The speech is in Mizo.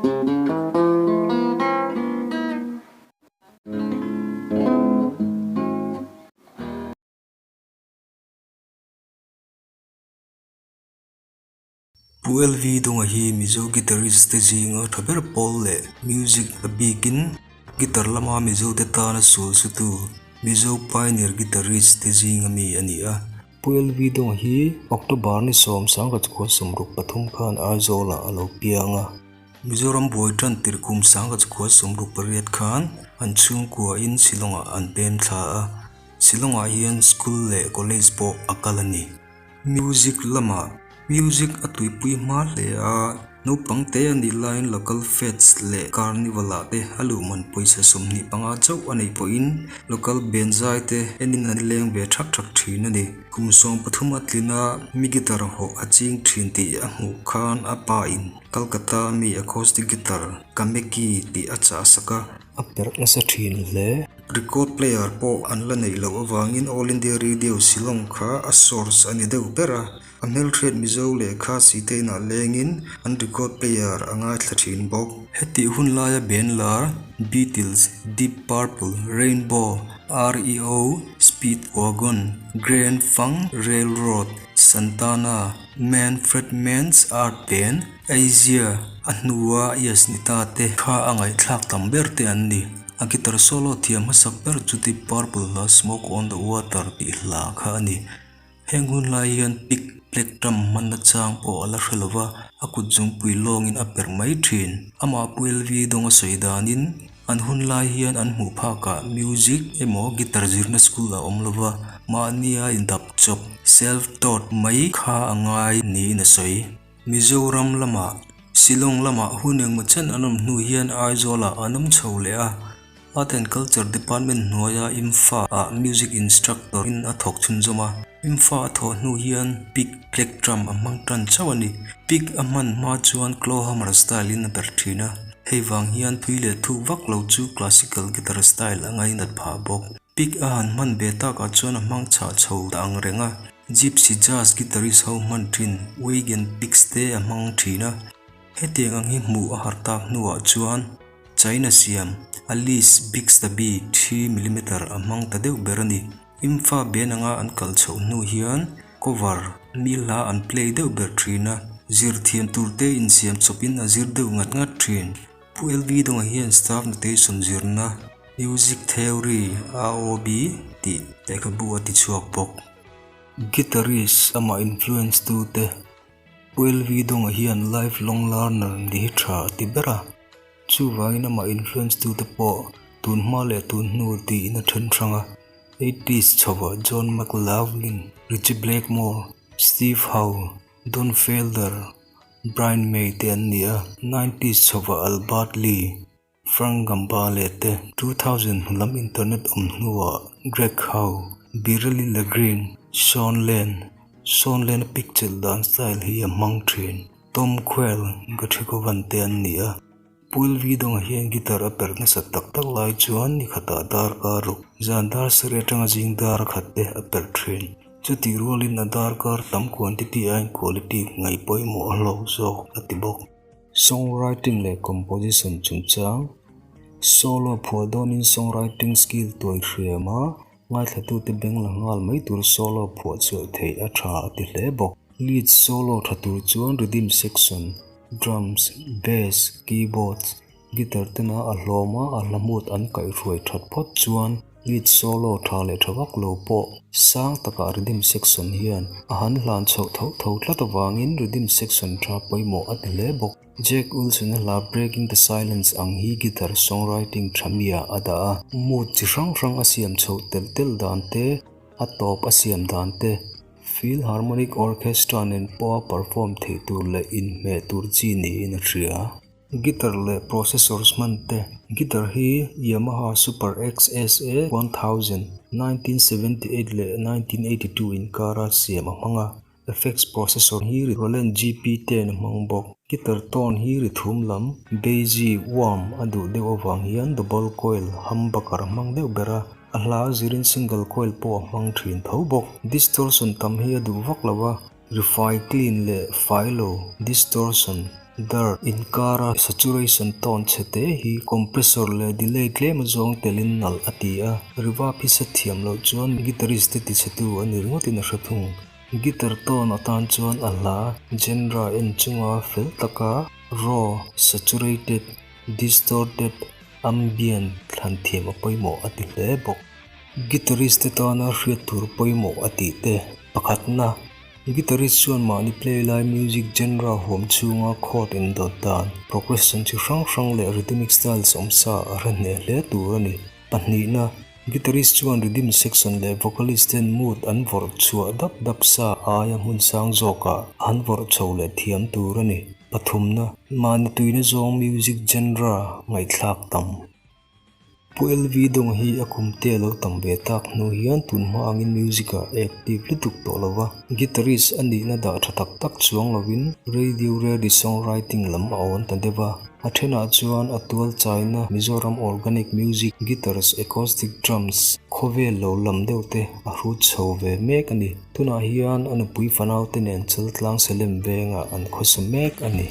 Pu LV Dunga hi Mizo guitarist te zinga tha ber pawl leh music a bikin guitar lama Mizo te tana sul sutu Mizo pioneer guitarist te zinga mi a ni a. Pu LV Dunga hi October ni 10, 1963 khan Aizawl-ah a lo piang a. Mizoram buai tan tir kum 1968 khan an chhungkua in Shillong-ah an pem thla a, Shillong-ah hian school leh college pawh a kal a ni. Music lamah music a tuipui hma hle a, naupang te a nih laiin local fets leh carnival ah te a luh man pawisa 25 chauh a neih pawhin local band zai te enin an leng ve thak thak thin a ni. Kum 13 a tlin a, mi guitar hawh a ching thin tih a hmuh khan a pa in Calcutta ami acoustic guitar Kameki tih a chah sak a. A perh nasa thin hle. Record player pawh an la neih loh avangin All India Radio Shillong kha a source a ni deuh ber a, a hmelhriat Mizo lehkha si te inah lengin an record player a ngaithla thin bawk. Hetih hun laia band lar Beatles, Deep Purple, Rainbow, REO, Speedwagon, Grand Funk Railroad, Santana, Manfred Mann's Earth Band, Asia, a hnua Yes ni ta te kha a ngaihthlak tam ber te an ni. A guitar solo thiam hmasak ber chu Deep Purple hla Smoke on the Water tih hla kha a ni. Heng hun lai hian pick plectrum hmanna chang pawh a la hre lova, a kut zungpui lawngin a perh mai thin. Amah Pu LV Dawnga sawi danin, an hun lai hian an hmuh phakah music emaw guitar zirna school a awm lova, mahnia indap chawp, self-taught, mai kha a ngai niin a sawi. Mizoram lamah Shillong lamah hun engmaw chen an awm hnu hian Aizawlah an awm chho leh a, Art and Culture Department hnuaia IMFA ah Music Instructor in a thawk chhunzawm a. IMFA a thawh hnu hian pick plectrum a hmang tan chauh a ni. Pick a hman hma chuan claw hammer style in a ber thin a, hei vang hian tui leh thuk vak lo chu classical guitar style a ngainat phah bawk. Pick a han hman ve takah chuan a hmang chhah chho ta ang reng a. Gypsy jazz guitarist ho hman thin Wagon picks te a hmang thin a, hetiang ang hi hmuh a har tak hnuah chuan China siam Alice Bixtabi 3 mm a hmang ta deuh ber a ni. Imfa ben anga an kal chhoh hnu hian cover mi hla an play deuh ber thin a, zir thiam tur te insiam chawpin a zir deuh ngat ngat thin. Pu LV Dawnga hian staff notation zirna Music Theory, AOB, tih lehkhabu a ti chhuak bawk. Guitarist amah influence tu te Pu LV Dawnga hian life long learner ni hi tha a ti ber a, chuvangin amah influence tu te pawh tun hma leh tun hnu tiin a then hrang a. Eighties chhovah John McLaughlin, Ritchie Blackmore, Steve Howe, Don Felder, Brian May te an ni a, nineties chhovah Albert Lee, Frank Gambale te, 2000 hnu lam internet awm hnuah Greg Howe, Bireli Legreen, Shawn Lane, Shawn Lane-a picture dan style hi a hmang thin, Tom Quayle, Guthrie Govan te an ni a. Pu LV Dawnga hian guitar a perh nasa tak tak lai chuan ni khatah darkar ruk, zan dar sarih atanga zing dar khat te a perh thin. Chutih rualin a darkar tam quantity aiin quality ngaih pawimawh a hlawk zawk a ti bawk. Songwriting leh composition chungchang, Solo phuah dawnin songwriting skill tuai hriam a, ngaithlatute beng la nghal mai tur solo phuah chhuah theih a tha a ti hle bawk. Lead solo tha tur chuan rhythm section, drums, bass, keyboards, guitar tena a hlawm a, a hla hmut an kaihhruai that phawt chuan lead solo tha leh tha vak lo pawh sang takah rhythm section hian a han hlan chhoh tho tho tlat avangin rhythm section tha pawimawh a ti hle bawk. Jack Wilson-a hla Breaking the Silence ang hi guitar songwriting tha mia a dah a, mood chi hrang hrang a siam chhoh telh telh dan te, a tawp a siam dan te, Philharmonic Orchestra nen pawha perform theih tur leh inhmeh tur chi niin a hria. Guitar leh processors hman te. Guitar hi Yamaha Super XSA 1000, 1978 leh 1982 inkara siam a hmang a. Effects processor hi Roland GP10 a hmang bawk. Guitar tone hi ri thum lam, bassy, warm, a duh deuh avang hian double coil humbucker a hmang deuh ber a. A hla zirin single coil pawh a hmang thin tho bawk. Distortion tam hi a duh vak lo a, ri fai clean leh fai lo, distortion. Dirt inkara saturation tone chhe te hi compressor leh delay tlem azawng telin nalh a ti a, reverb hi set thiam loh chuan guitarist te tichhetu a ni ringawtin a hre thung. Guitar tone atan chuan a hla genre en chunga fel taka raw, saturated, distorted, ambient thlan thiam a pawimawh a ti hle bawk. Guitarist te tana hriat tur pawimawh a tih te pakhatna. Guitarist chuan mahni play lai music genre huam chhunga chord indawt dan, progression chi hrang hrang leh rhythmic styles awmsa a hre hneh hle tur a ni. Pahnihna, guitarist chuan rhythm section leh vocalist ten mood an vawrh chhuah dap dap sa aia hmun sang zawkah an vawrh chho leh thiam tur a ni. Pathumna, mahni tuina zawng music genre ngaihthlak tam. Pu LV Dong hi a kum te a lo tam ve tak hnu hian tun hma angin music ah a active lutuk tawh lo va, guitarist a nihna dah tha tak tak chuang lovin radio ready songwriting lam a awn ta deuh a. A thenah chuan a tual chaina Mizoram organic music, guitars, acoustic drums, khawvel lo lam deuh te a hrut chho ve mek a ni. Tunah hian a nupui fanau te nen Chaltlang Salem vengah an khawsa mek a ni.